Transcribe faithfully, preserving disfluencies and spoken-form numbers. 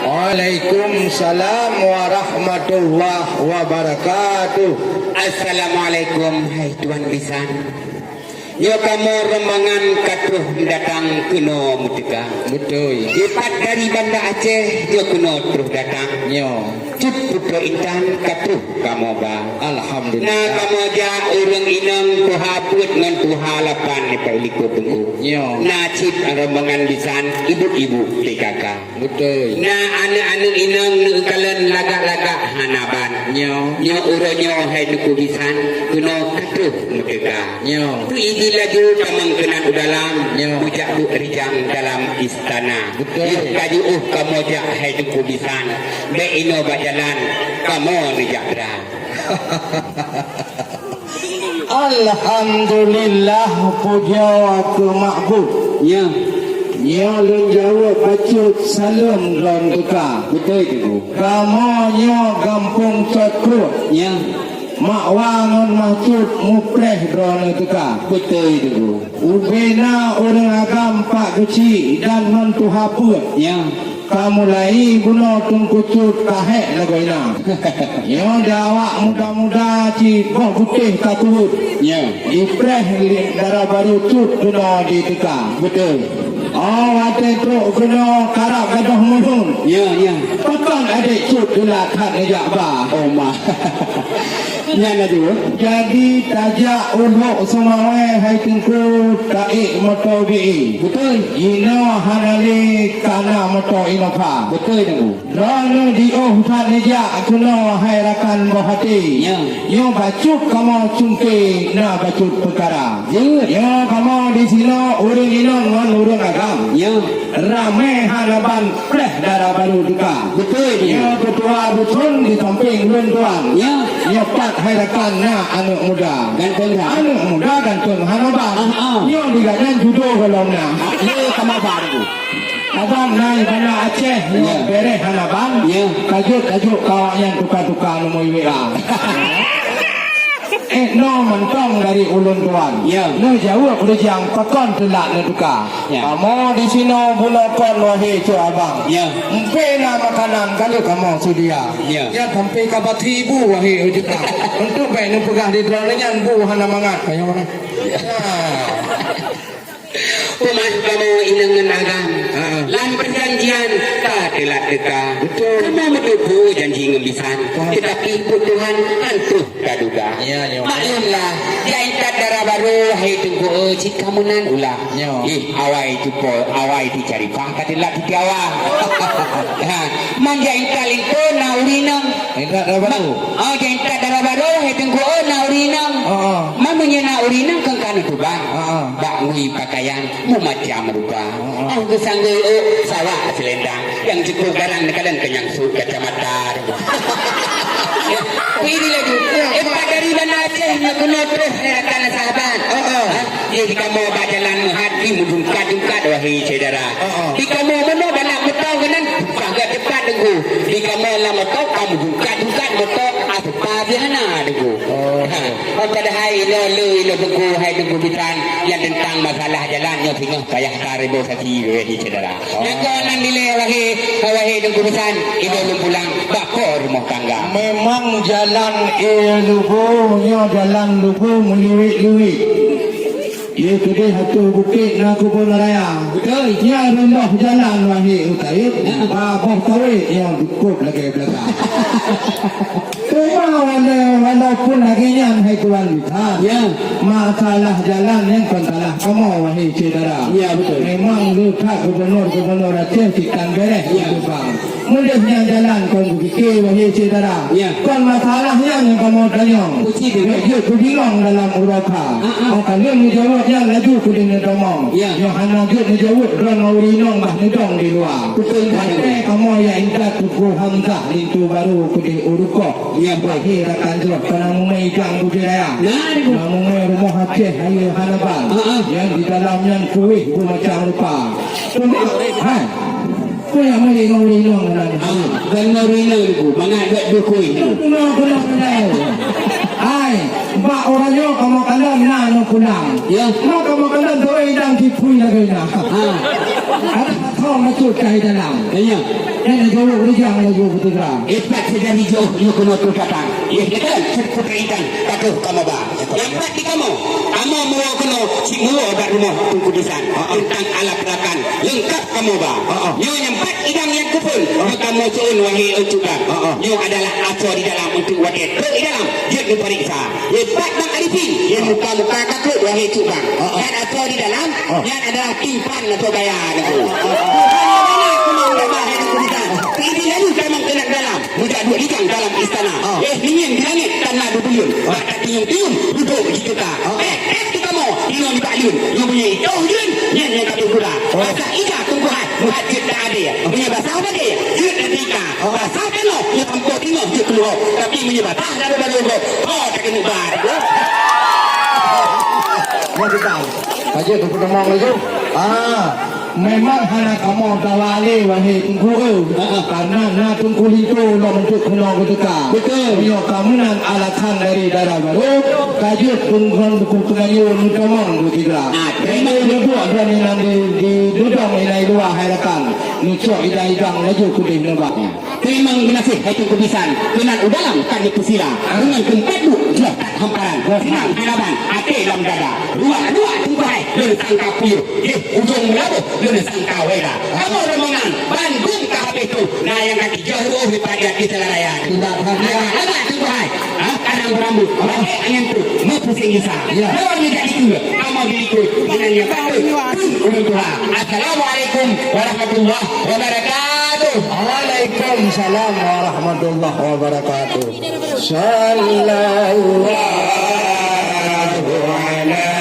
Waalaikumsalam warahmatullahi wabarakatuh. Assalamualaikum, hai Tuan Bisan. Nyoe kamoe rombongan ka troh datang keunoe meuteuka. Beutôi. Dipat dari Banda Aceh, nyoe keunoe troh datang. Nyoe. Cut Putroe Intan ka troh kamoe ba. Alhamdulillah. Na kamoe jak ureuëng inong tuha peuet ngon tuha lapan nibak likot Teungku. Nyoe. Na cit rombongan bisan ibu-ibu P K K. Beutôi. Na aneuëk-aneuëk inong neukalon lagak-lagak hana ban. Nyoe. Nyoe uroe nyoe hai Teungku Bisan keunoe ka troh meuteuka. Nyoe. Peuidi laju tamong keunan u dalam, nyoe, meujak duek rijang dalam istana. Beutôi. Ka jiôh kamoe jak hai Teungku Bisan, bék inoe bak jalan kamoe neujak bra. Alhamdulillah, pujoe keu Makbut. Ya. Nyoe lôn jaweueb bacut saleuem droeneuh teuka. Beutôi, Teungku. Kamoe nyoe gampông Cot Kruet. Ya. Mak Wa ngon Mak Cut mupreh droeneuh teuka. Beutôi, Teungku. Ubena ureuëng agam Pak Geuchik dan ngon tuha peuet. Ya. Ka mulai bunoe Teungku Cut ka hék lagoina. Nyoe di awak muda-muda cit boh butéh ka kuweuet. Ya. Jipreh lé dara barô Cut keunoe jiteuka. Beutôi. Oh, watée trok keunoe karab gadôh mulôn. Ya, ya. Pakon adék Cut teulat that neujak ba. Oh, ma. Nyan laju. Jadi tajak u Lhok Seumawé hai Teungku taék moto B E. Beutôi. Inoe hana lé kana moto Innova. Beutôi, Teungku. Droeneuh jiôh that neujak keunoe hai rakan boh até. Ya. Nyoe bacut kamoe cungké na bacut peukara. Jeuet. Nyoe kamoe disinoe ureuëng inong ngon ureuëng agam. Ya. Ramé hana ban preh dara barô teuka. Beutôi, Teungku. Nyoe keutua dusun di sampéng lôn tuan. Ya. Nyoe pat hai rakan na aneuëk muda. Ganteng dah. Aneuëk muda ganteng hana ban. Ah, ah. Nyoe di gobnyan judoe gohlom na. Ah, lé sama ban tu. Abang nai Banda Aceh, nyoe, ya, bereh hana ban. Ya. Kajut-kajut kawak nyan tuka-tuka nomor W A. Eh, no mantong dari ulôn tuan. Ya. Neujaweueb reujang pakon teulat neutuka. Ya. Kamoe disinoe bunoe kon wahé cok abang. Ya. Mpe na makanan ka lheueh kamoe seudia. Ya. Nyan sampai ka bathi bu wahé ujeuka. Untuk baik neupeugah di droeneuh nyan bu hana mangat. Kaya mana? Ya. Peumaih kamoe inong ngon agam. Ha. Lam peujanjian ka teulat teuka. Betul. Kamoe meutupeue janji ngon bisan. Betul. Teutapi buet Tuhan hantu taduga. Ya, ya. Maklumlah, jak intat dara barô hai Teungku, eh, cit kamoe nan ulah. Ya. Ih, awai tupo, awai ti caripang ka teulat ti tiawa. Ha, man jak intat linto na ureuëng inong. Intat dara barô. Oh, jak intat dara barô hai Teungku, oh, na ureuëng inong. Oh, oh. Man meunyoe na ureuëng inong kon ka neutuba. Oh, oh. Bak ngui pakaian meumacam rupa. Oh, oh. Oh, geusanggôi ôk sawak seulendang nyang cukup garang neukalon keu nyang sut kacamata. Pih di laju. Eh, pat dari Banda Aceh nyoe keunoe troh rakan sahabat. Oh, oh. Ha? Di kamoe bak jalan meuhat di meujungkat-jungkat wahé syedara. Oh, oh. Di kamoe meunoe balak moto keunan buka gak cepat Teungku. Di kamoe lam moto ka meujungkat-jungkat moto asupa bih hana Teungku. Oh. Ha. Oh, padahai inoe le inoe Teungku hai Teungku bisan nyang teuntang masalah jalan nyoe singoh payah tarebo saksi wahé syedara. Nyoe keunan dilée wahé, wahé Teungku bisan, iboh lôn pulang bak po rumoh tangga. Memang jalan ilmu nyoe jalan lugu meuliwet-liwet. Ye keudeh ateueh bukét na keubon raya. Beutôi. Nyan rundoh jalan wahé utayeuk. Ya. Ba boh sawét nyang dukot lagée belaka. Teuma wala-, walaupun lagée nyan hai tuan bisan. Ya. Masalah jalan nyan kon salah kamoe wahé syedara. Ya, betul. Memang le that gubernur-gubernur Aceh cit tan bereh. Ya. Itu bang. Meudeh nyan jalan kon geupike wahé syedara. Ya. Kon masalah nyan nyang kamoe tanyong. Uci tu. Bék jeuet keubingong dalam uroe ka. Ah, ah. Oh ka lheueh neujaweueb nyan laju keudeh neudomong. Ya. Nyoe hana jeuet neujaweueb droe ngon ureuëng inong bah neudong di luwa. Betul, Pak. Watée kamoe jak intat Teungku Hamzah linto barô keudeh u rukoh. Ya, Pak. Wahé rakan jroh, kana mumai gang Bukit Raya. Nah, itu. Kana mumai rumoh Aceh, ayo hana ban. Ah, ah. Nyang di dalam nyan kueh bu macam rupa. Hai. Kau yang mari ngau rinong nan. Ah, dan ngau rinong tu, mangat kat dukui tu. Kena, kena, kena. Hai. Pak, uroe nyoe kamoe kalon na neupulang. Ya. Maka kamoe kalon tu idang jipui lagèe na. Ha. Ada thong masuk ka dalam. Ya. Dan jaweueb rijang laju beuteugra. Ipat seudari jauh nyoe keunoe tu datang. Ya, betul. Seputar ikan, takut kamoe ba. Ipat di kamoe. Kamoe muwoe keunoe, cit muwoe bak rumoh Teungku Bisan. Ha, ha. Tentang alat rakan. Leungkap kamoe ba. Ha, ha. Nyoe nyang pat idang nyang kupeun. Ha. Kamoe seuôn wahé Cut Bang. Ha, ha. Nyoe adalah asoe di dalam untuk watèe trok di dalam. Jeuet neupareksa. Ipat Bang Arifin. Nyang muka-muka takut wahé Cut Bang. Ha, ha. Dan asoe di dalam, ha, nyan adalah timphan atau gaya nyan. Ha, ha. Tuhan nyang bana keunoe udah bah hai Teungku Bisan. Tapi lalu tamong keunan dalam. Meujak duek rijang dalam istana. Ah. Eh, ninggieng di langèt tan na dubuyun. Ah. Bak tatinyong-tinyong, dudok jiteuka. Ah. Eh, eh, teukamoe, inong nibak lôn. Nyang punya itoh lôn, nyan nyang ka teupeugah. Ah. Basah ija teungku hai, meuhat jeuet ka adé. Ah. Meunyoe basah bagé, jeuet dan tika. Ah. Basah keunoe, nyoe ampoh tinoh jeuet keuluwa. Tapi meunyoe basah daru-daru gob, oh, takeuneuk bar. Nyan tika. Ka jeuet teupeutamong laju. Ah. Memang hana kamoe dawa lé, wahé Teungku, eh. Ha, ha. Karena na Teungku Linto lom untuk keunoe geuteuka. Betul. Nyoe ka meunan alasan dari dara barô, ka jeuet peunggon buku peungayu meutamong dua tiga. Ah, terima. Jadi, neubuet droe nyan di, di dudong inan luwa hai rakan. Neucok idang-idang laju keudeh neuba. Teurimong geunaséh hai Teungku Bisan, keunan u dalam ka neupeusila. Deungon teumpat duek jroh that hamparan. Sinang hana ban até lam dada. Ruak-ruak teungku hai lôn sangka puyôh. Jih ujong meulaboh lôn sangka wela. Kamoe rombongan bandum ka habéh troh. Na nyang ka tijôh ruôh di padiak di Jalan Raya. Tidak ada. Lama-lama teungku hai. Ha, kadang beurambut, pakai angin tu, meupusing gisa. Ya. Lawan ni jadi tu, kamoe diikut, dengan yang patut, pun ulun tuha. Assalamualaikum warahmatullahi wabarakatuh. Waalaikumsalam warahmatullahi wabarakatuh. Sallallahu ala